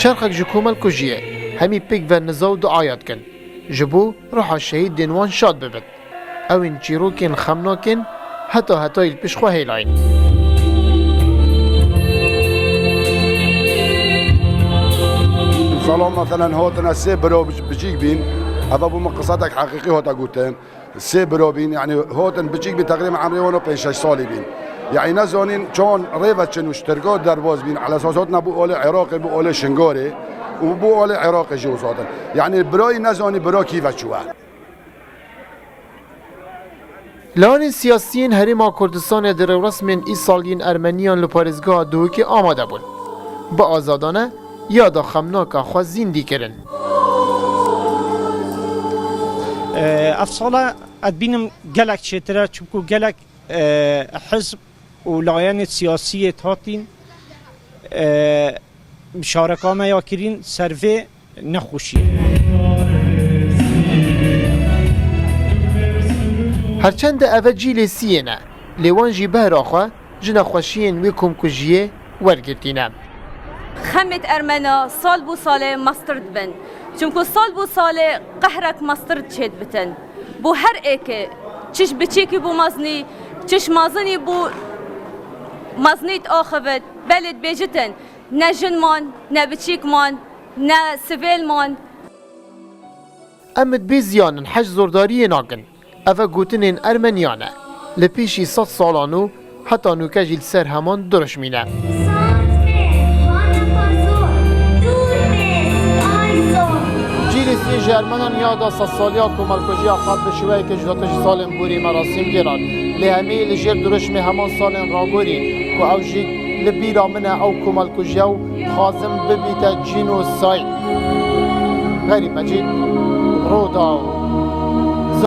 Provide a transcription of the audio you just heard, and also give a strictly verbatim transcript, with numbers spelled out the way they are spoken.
Çerxek ji komelkujiyê hemî pêk ve niza û duaya dikin. Ji bo ruha şehîdên wan şad bibit. Ew ên çîrokên xemnakên heta hetayî li pêş xwe hêlayîn. Salo meselen hatine sê bira biç-, biçîk bîn. Eva bû min qisetek heqîqî hate gotin. Sê bira bîn, yanî hatin biçîk bîn, teqrîben emrê wan pênc şeş salî bîn. Yanî nezanîn çawan rê ve çin û ji Tirka derbas bîn. Elesas hatine bû alê Iraqê, bû alê Şingarê û bû alê Iraqê jî uzatin. Yanî birayî nezanî bira kî ve çûye. Lawanên siyasiyên Herêma Kurdistanê di rêwresmên îsal yên Ermeniyan li parêzgeha Duhokê amade bûn. Bi azadane yada xemnaka xwe zîndî kirin. Ev sala ez dibînim gelek çêtir e, çimku gelek, e, hizb û layenê siyasiyê hatîn, e, şareka me ya kirîn ser vê nexweşiyê. Her çend eve cîlê siyê ne, lê wan jî behra xwe ji nexweşiyên wê komkujiyê wergirtîne. Xemêt Ermena sal bo salê mestir dibin. Çimku sal bo salê qehrek mestir çêdibitin. Bo her êkê, çiş biçîkî bo meznî, çiş mezinî bo meznî diaxivit, belê dibêjitin, ne jin man, ne biçîk man, ne sivêl man. Em ê bê ziyanin, hej zordariyê nakin. Eve gotinên Ermeniyan e. Li pêşî sed salan û heta nûke jî li ser heman dirişmîne. Cîlê sê ji Ermenan yada sedsaliya komelkujiya xwe bi şêweyeke cuda tê ji salên borî merasîm giran. Lê hemî li jêr dirişmê heman salên raborî ku ew jî li bîra min e, ew komelkujiya û dixwazim bibîte cînosayîd. Xerîb Mecîd, Rûdaw.